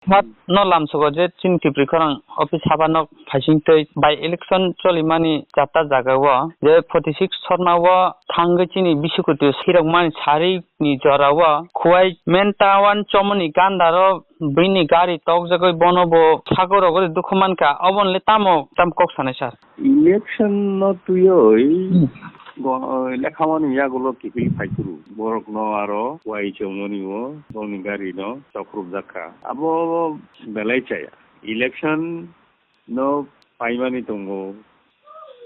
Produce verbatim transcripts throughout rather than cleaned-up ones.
Hat no lamsogo je chini Tipri khorang office haba nok phaising twi by election cholimani chatta jaga o je forty six sorna o thangwi chini bisikuti sirok mani sari ni jora o Khowai main town chomoni gandaro bini gari tokjagwi bono bo sago rogo dukhu mankha, obonle tamo tam kok sanai sir? Election no twiwi Hmm. go-, lekhamani yagulo kiphil phaikuru. Borokno aro wai chongmani o bongni gari no chokrupjak kha. Abo belai chaya. Election no paimani tongo,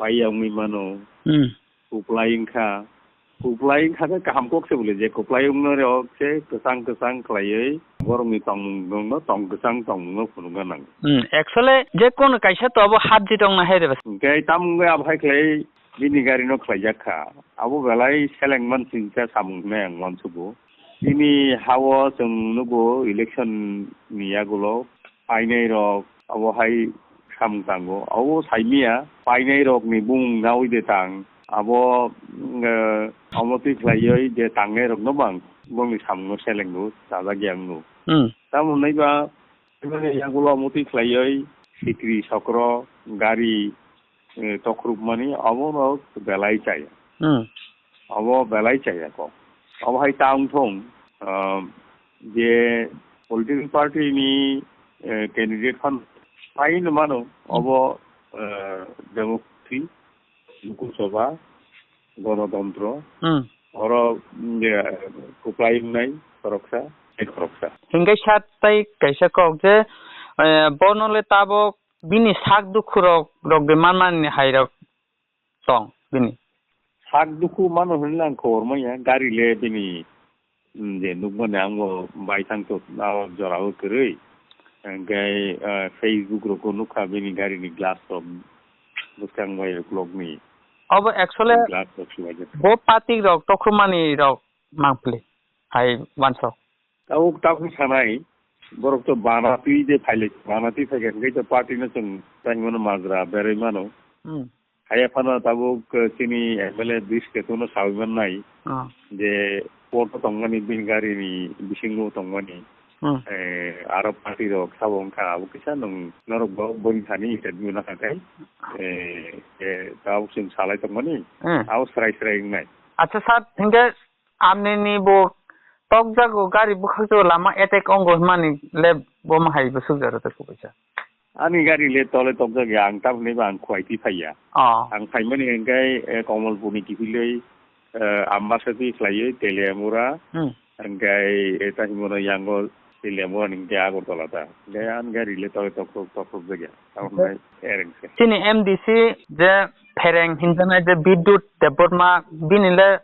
paiya wngwi mano. Hmm. Kuplai wngkha. Kuplai wngkha khe kaham kok se bole je kuplai wngno rok se kwchang kwchang khlaiwi borokni tongmung no tong kwchang tongmung no phunukna nango. Hmm, actually, je kono kaisa to abo hap jit wngna hai reba. Hwnkhe tamo wngwi abo hai khlai bini gari no khlaijak kha. Abo belai seleng man singcha samung hinwi ang uansugo. Bini ha-o chwng nugo election ni yagulo painai rok abo hai samung tango. Abo saimia painai rok ni bumung naui de tang. Abo, mm, eh, omo twi khlaiwi je tangnai rok no bang bongni samung no seleng do, chajak ya wngno. Hmm. Tamo hwnwi ba, yagulo omo twi khlaiwi sikri sokro gari, eh, tokrupmani obo no belai chaya. Hmm. Obo belai chaya kok. Obo hai ta wngthung, ah, je political party ni, eh, candidate phan pai no mano, obo, eh, democracy, Lok Sabha, Ganatantro, Hmm. oro, mm, je, kuplai wngnai khoroksa, tei khoroksa. Hingke sat tai kaisa kok je, eh, bono le tabok bini sak dukhu rok, rok de manmani hai rok tong bini. Sak dukhu mano hinwi ang khobor manya, gari le bini, mm, je nukmani ang bo baithang to, ah, jora o kwrwi. Hingke, ah, Facebook rok o nukha bini gari ni glass rok bwskang bai ukulok ni Obo actually glass rok swlai jak. Bo party rok tokrumani rok mangpili hai wansok. Tabuk, tabuk sanai, borok to bana twi de phailai, bana twi phaikha, hwnkhe to party no chwng tangmano majra berwi mano. Hmm. Haiya phano tabuk, eh, chini M L A Bris Ketu no sawi mannai, Ah. je photo tongmani bini gari ni bisingo tongmani, Hmm. eh, aro party rok sabo wngkha, abo kisa nwng norok bo boni thani interview nakha khai, eh, eh, tabuk chwng salai tongmani, Hmm. abo srai srai wngnai. Acha sir, hwnkhe Amnini bo tokjago gari bwkhakjagao lama attack ongo hwnmani le bomo hai bwswk jora tei kubuisa. Ani gari le tole tokjak ya, ang tamni ba ang Khowai twi phaiya. Oh. Ang phaimani hwnkhe, eh, Komolpurni kiphilwi, eh, Ambasa twi khlaiwi Teliamura, Hmm. hwnkhe, eh, ta himono yango Teliamura ni hwnkhe Agartala ta. Hwnkhe ani gari le tole tokrok, tokrok jak ya. Tamoni ereng se. Chini M D C je Phereng hinjanai je Bidyut Debbarma bini le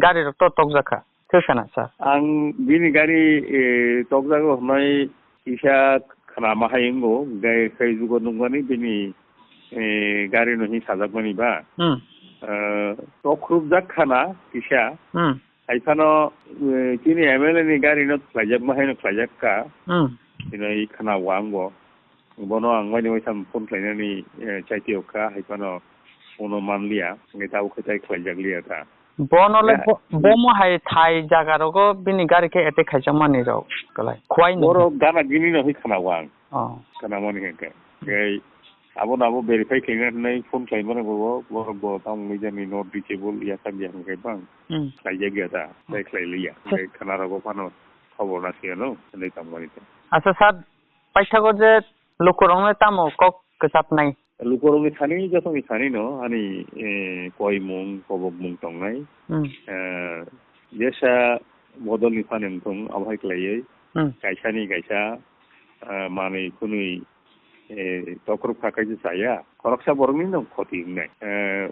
gari rok to tokjak kha. Thwsana sir. Ang bini gari, eh, tokjago hwnwi kisa khnama hai wngo, hwnkhe Facebook o nukmani bini, eh, gari no hin sajakmani ba. Hmm. Eh, tokrupjak khana kisa. Hmm. Hai phano, eh, chini M L A ni gari no khlaijakma hai no khlaijak kha. Hmm. Hwnwi khna o ang bo. Bono ang waini waitham phone khlainani, eh, chaitio kha, hai phano phone-o manliya, hwnkhe tabuk khe tai khlaijakliya ta. Bono le Ya. bo-, bomo hai thai jaga rogo bini gari khe attack khaijakmani rok kwlai. Khwai ni. Borok gana gini no hi khna o ang. Oh. Khna mani hwnkhe. Tei abono abo verify khlaina hinwi phone khlaimani bo, borok bo tamo nijani not reachable ya khan ya hwnkhe bang. Hmm. Khlaijakya ta, tei khlailiya. Tei khna rogo phano khobor na siya no, hinwi tongmani ta. Acha sir, Paithago je lukurokno tamo kok kwchapnai? Lukurokni thani, jotoni thani no ani, eh, koimung, kobokmung tongnai. Hmm. Eh, jesa bodolni phani wngthung, abo hai khlaiwi Hmm. kaisani kaisa, eh, manwi khwnwi, eh, tokrok kha kaisa chaya. Khoroksa borokni no khoti wngnai. Eh,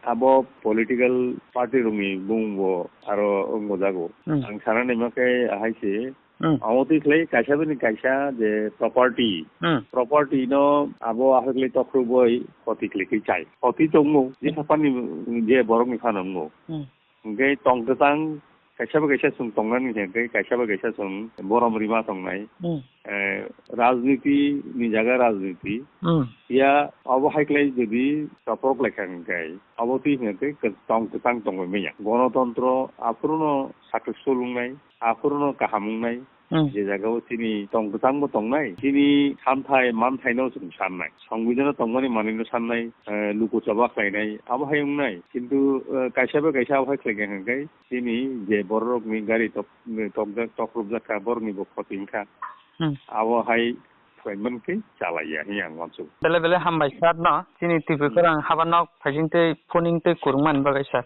abo political party rokni bumungbo aro wngbo jago. Hmm. Ang sana naima khe ahai se, Hmm. Omo twi khlai kaisa bini kaisa je property. Hmm. Property no abo ahai khlai tokrok bai khoti khlai khe chai. Khoti tongmo je Hmm. saphani je borok ni phano wngo. Hmm. Hwnkhe tong kwchang kaisa bai kaisa chwng tongnani hwnkhe kaisa bai kaisa chwng borom rima tongnai. Hmm. Eh, rajniti ni jaga rajniti. Hmm. Ya abo hai khlai jodi toprok lai kha hwnkhe abo twi hwnkhe tong kwchang tongbai manya. Gonotontro aphuru no successful wngnai, aphuru no kaham wngnai. Hmm. Je jagao chini tong kwchangbo tongnai, chini hamthai manthaino chwng sannai, songbijono tongmani manwino sannai, eh, luku choba khlainai, abo hai wngnai. Kintu, eh, kaisa bai kaisa abo hai khlaikha hwnkhe chini je bororokni gari tok-, tokjak, tokrupjak kha, boroknibo khoti wngkha. Hmm. Abo hai khlaiman khe chalaiya hwnwi ang uansugo. Bele bele hambai sir no, chini T V Hmm. khorang haba nok phaising tei phoning tei kwrwngmani bagwi sir.